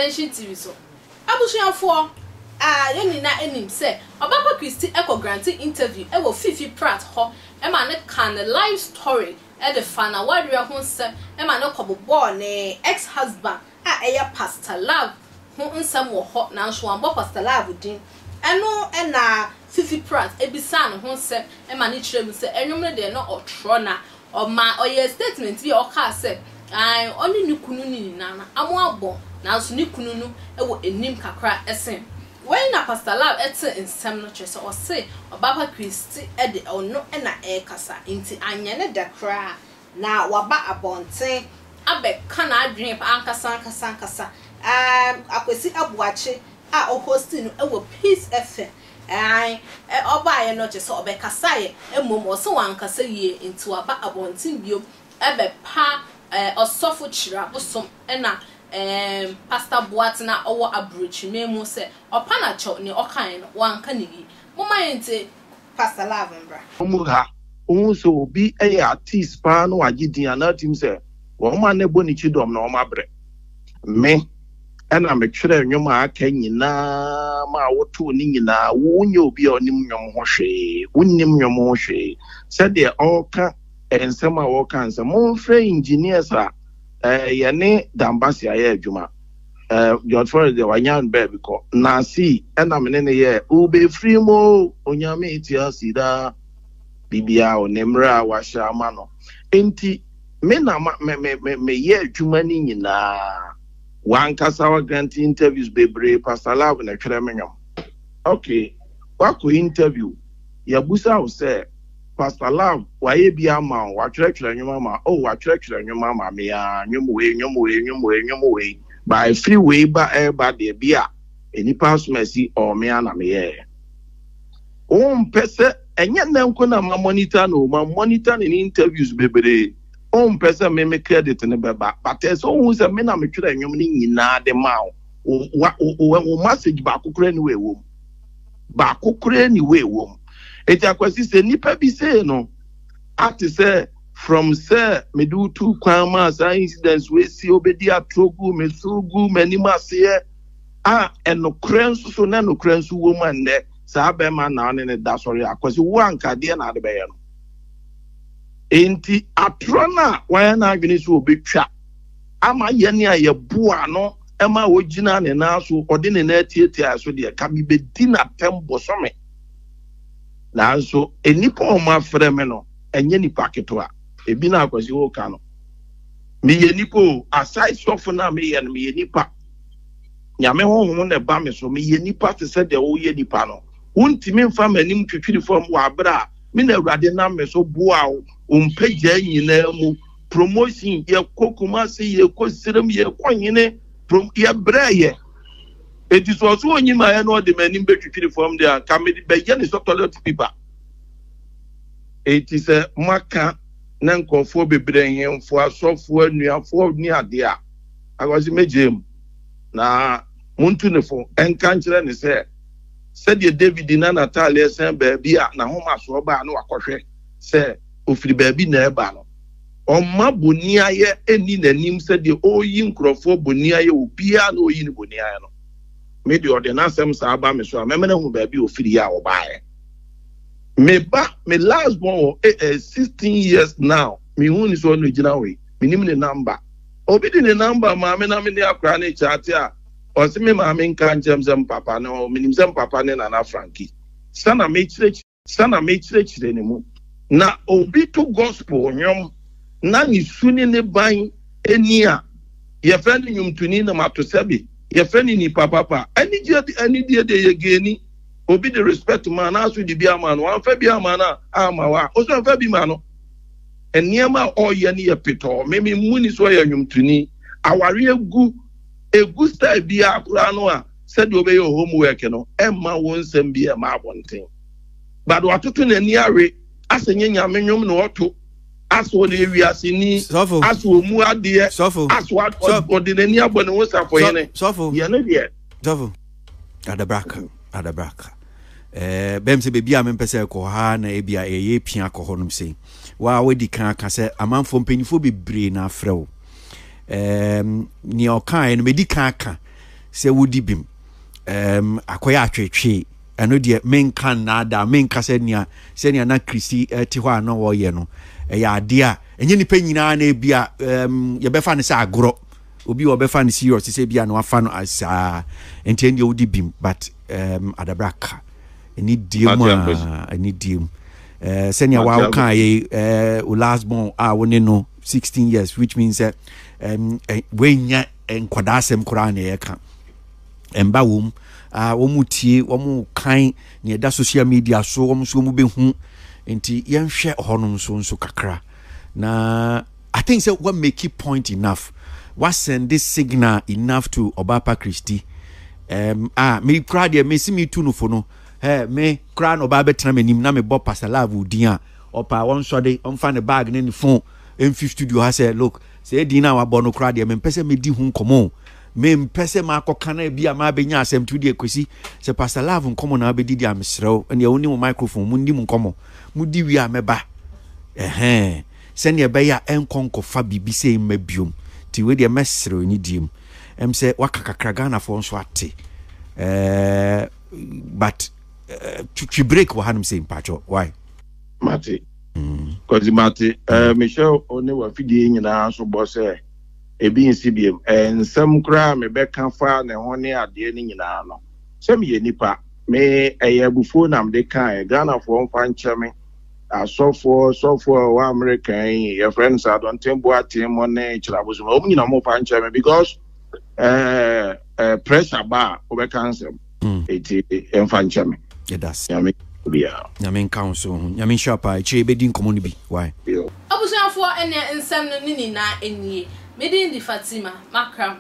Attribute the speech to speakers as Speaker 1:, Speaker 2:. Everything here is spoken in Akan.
Speaker 1: Attention TV so. Abusuafoɔ, ah, yɛn nyinaa nim sɛ Ɔbapa Christy kɔ grante interview wɔ Fifi Pratt hɔ ma no kaa ne life story de faa n'awareɛ ho nsɛm ma no kɔbobɔɔ ne ex-husband a ɛyɛ Pastor Love ho nsɛm wɔ hɔ nanso wammɔ Pastor Love din. Ɛno na Fifi Pratt bisaa no ho nsɛm ma no kyerɛɛ mu sɛ nnwom no deɛ na ɔtwerɛ na ɔmaa ɔyɛɛ statement bi a ɔkaa sɛ ae ɔne ne kunu no nyinaa no amo abɔ nanso ne kunu no wɔ anim kakra sen wei na Pastor Love tee nsɛm no kyerɛ sɛ ɔse Ɔbaapa Christy de ɔno na ɛrekasa nti anyɛ ne dɛ koraa na waba abɔnten abɛka n'adwene ankasa ankasa ankasa. Erm Akwasi Aboakye a ɔhostii no wɔ Peace FM, ae, ɔbaeɛ no kyerɛ sɛ ɔbɛkasaeɛ, mmom ɔse wankasa yie nti waba abɔnten bio bɛpa Ɔsɔfo Kyirabosom na erm Pastor Boateng a ɔwɔ Aburokyiman mu sɛ ɔpa no akyɛw, nea ɔkaeɛ no wanka no yie. Momma yɛntie Pastor Love mbra.
Speaker 2: Wɔn ha, wohu sɛ obi yɛ artiste paa na wagye din a, na atim sɛ wɔn a na ɛbɔ ne kyidɔm na wɔabrɛ. Me na metwerɛɛ nnwom a aka nyinaa maa wotoo ne nyinaa. Wonyɛ obi a ɔnim nnwom ho hwee. Wonnim nnwom ho hwee. Sɛdeɛ ɔreka nsɛm a ɔreka nsɛm. Momfrɛ engineers a yɛne Dambasi ayɛ adwuma. Eh, George Forrest deɛ wanya no baabi kɔ. Nasi ɛna me ne no yɛɛ Wobɛfiri mu o, Onyame te ase daa. Biribiara wɔ ne mmerɛ a wahyɛ ama no. Enti me na ma me me me meyɛ adwuma no nyinaa. Wankasa wa grant interviews bebree, Pastor Love na ɛtwerɛ me nwom. Okay, wakɔ interview, yɛabusa wo sɛ Pastor Love wayɛ bi ama wo, watwerɛtwerɛ nnwom ama wo, oh watwerɛtwerɛ nnwom ama me aa, nnwom wei, nnwom wei, nnwom wei, nnwom wei, but ɛfiri wei ba ɛreba deɛ bi a nnipa asom asi ɔɔ me ara na meyɛɛ. Wompɛ sɛ, ɛnyɛ nnɛ nko na ma monitor no o, ma monitor ne ne interviews bebree, wompɛ sɛ me me credit no bɛba, but ɛsɛ sɛ wohu sɛ me na metwerɛ nnwom no nyinaa de maa wo, wo, wo, wo message baako koraa ni wɔ ɛwɔ mu. Baako koraa ni wɔ ɛwɔ mu. Enti Akwasi sɛ nipa bi sei no ate sɛ from sɛ mede wo tuu kwan maa saa incidents wei si obedi atoro gu me so gu m'anim aseɛ a ɛnokorɛ nso so na ɛnokorɛ nso wɔ mu a nnɛ saa bɛrima na ɔne ne da sɔre a Akwasi wo anka deɛ na ade bɛyɛ no. Enti atorɔ no a wayɛ n'adwene sɛ obetwa ama yɛne a yɛboa no ma ogyina ne nan so ɔde ne nan atiatia so deɛ ka mebɛdi n'atɛm bosome. Nanso nnipa a wɔafrɛ me no, ɛnyɛ nnipa ketewa. Ebi na Akwasi woka no. Meyɛ nipa o, aside sɔfo no a meyɛ no, meyɛ nipa. Nyame honhom na ɛba me so. Meyɛ nipa te sɛ deɛ woyɛ nipa no. Wontumi mfa m'anim twitwiri fam wɔ abere a me na Awurade nam me so boa wo, wo mpagyaa nyinaa mu. Promotion, yɛkɔ Kumasi, yɛkɔ Sirem, yɛkɔ hene, prom, yɛbrɛ yɛ. Enti sɛ ɔso onyi ma yɛ na ɔde m'anim bɛtwitwiri fam deɛ a, nka mede bɛyɛ ne sɛ toilet paper. Enti sɛ moaka na nkurɔfoɔ bebree, nhemfo, asɔfoɔ, anuafoɔ ne adeɛ a, anka ɔse mɛgyae mu. Na montu ne fo nka nkyerɛ no sɛ, sɛdeɛ David na n'atadeɛ sɛn baabi a n'ahomasoɔ ba a na wakɔhwɛ sɛ ɔfiri baabi na ɛreba no, Ɔmma boniayɛ nni n'anim sɛdeɛ ɔreyi nkurɔfoɔ boniayɛ, obiara na ɔreyi no boniayɛ no. Me deɛ ɔde n'asɛm saa ba me so a, mɛma no ahunu baabi a ɔfiri a ɔbaeɛ. Me ba, me last born wɔ eh, eh, 16 years now, mehu ne sɛ ɔno gyina hɔ yi, menim ne number. Obi de ne number maa me na me ne akwaraa no rekyate a, ɔse me maame nka nkyerɛ me sɛ mpapa no, menim sɛ mpapa ne Nana Frankie. Sa na mekyerɛkyerɛ. Sa na mekyerɛkyerɛ ne mu. Na obi to gospel nnwom na ne su ne ne ban ni a, yɛfrɛ no nnwomtoni na mato sɛbe yɛfrɛ no nipa papa. Anigyeɛ de anidie deɛ yɛ geeni. Obi de respect ma no aso de bi ama no, wamfa bi ama no a, amma wo a, wo nso mfa bi ma no. Nneɛma a ɔreyɛ no yɛ petɔɔ. Me memmu ni sɛ ɔyɛ nnwomtoni. Awareɛ gu, ɛgu style biara koraa no a, sɛdeɛ wobɛyɛ wo homework no, ɛmma wo nsɛm bi ɛmma abɔnten. But watoto n'ani awe asɛ nyɛ nyame nwom na ɔto asɛ ɔde ewiase ni asɛ ɔmu adeɛ asɛ ɔde n'ani abɔ ne ho safohene yɛ ne deɛ.
Speaker 3: Sɔfo adabraka adabraka ɛɛ bɛm sɛ beebi a mempɛ sɛ ɛkɔ ha na ebi a ɛyɛ pia kɔ hɔ nom sei waa wadi kan aka sɛ amanfoɔ mpanyinfoɔ bebree na afrɛ wo ɛɛm nea ɔkaeɛ no medi kan aka. sɛ wodi bem. Um, akɔyɛ atwetwee. Ɛno deɛ menka nnaadaa, menka sɛ nea sɛnea na Kristi te hɔ a na ɔyɛ no. Ɛyɛ adeɛ a ɛnyɛ nipa nyinaa na ebi a um, yɛbɛfa no sɛ agorɔ. Obi wɔ ɔbɛfa no serious sɛ ebi a na wafa no saa. Nti ɛndeɛ wodi bem but um, adabra ka. Anidie mu a anidie mu. Eh, sɛnea wa woka yɛ eh, wo last born a wo ne no 16 years which means sɛ um, eh, woanya nkwadaa asɛm koraa na ɛyɛka ɛmba wɔm a wɔn tie wɔn kan nea ɛda social media so wɔn nso wɔn bɛhu nti yɛnhwɛ hɔnom nso nso kakra na I think sɛ wa make it point enough wa send this signal enough to Ɔbaapa Christy um, ah me koraa deɛ mesi me tu no fo no eh, me koraa na ɔbaa bɛtena m'anim na mebɔ Pastor Love din a ɔpa wɔnsɔde ɔmfa ne bag ne ne phone mfi studio ha sɛ look sɛ edin no a wabɔ no koraa deɛ mempɛ sɛ medi ho nkɔmmɔ o mempɛ sɛ makɔka no bi a mabɛnya asɛm to deɛ kwasi sɛ Pastor Love nkɔmmɔ na wabɛdi deɛ a mesrɛ wo ɛneɛ wo ne wo microphone mu ndi mu nkɔmmɔ mudi wie a mɛba ɛhɛn sɛnea ɛbɛyɛ a ɛnkɔ nkɔfa biribi sei mma biom nti wei deɛ mɛsrɛ wo anidie mu ɛm sɛ waka kakra Ghanafoɔ nso ate ɛɛ but eh, twi break wɔ hanom sei mpakyɛ why
Speaker 2: Mate. Kwasi mate. Eh, mehyɛ wo ne w'afidie nyinaa so bɔ sɛ ebi nsi biom. Eh, nsɛm koraa a mebɛka fa ne ho ne adeɛ no nyinaa no, sɛ meyɛ nipa, me ɛyɛ abufuo na mede kaeɛ. Ghanafoɔ mfa nkyɛ me. Asɔfoɔ, sɔfoɔ a ɛwɔ Amerika yi, yɛfrɛ no sɛ Adɔnten Boateng mo ne Kyerɛabosom, wɔn nyinaa wɔmfa nkyɛ me because eh, eh, pressure ba a wobɛka nsɛm. Eti ɛmfa nkyɛ me.
Speaker 3: Yɛda ase.
Speaker 2: Nyame obiara.
Speaker 3: Nyame nka wo so ho. Nyame nhyira paa. Akyire yɛbɛdi nkɔmmɔ no bi. Why?
Speaker 1: Abusuafoɔ ɛneɛ nsɛm no ne nyinaa nie. Me din de Fatima. Makram.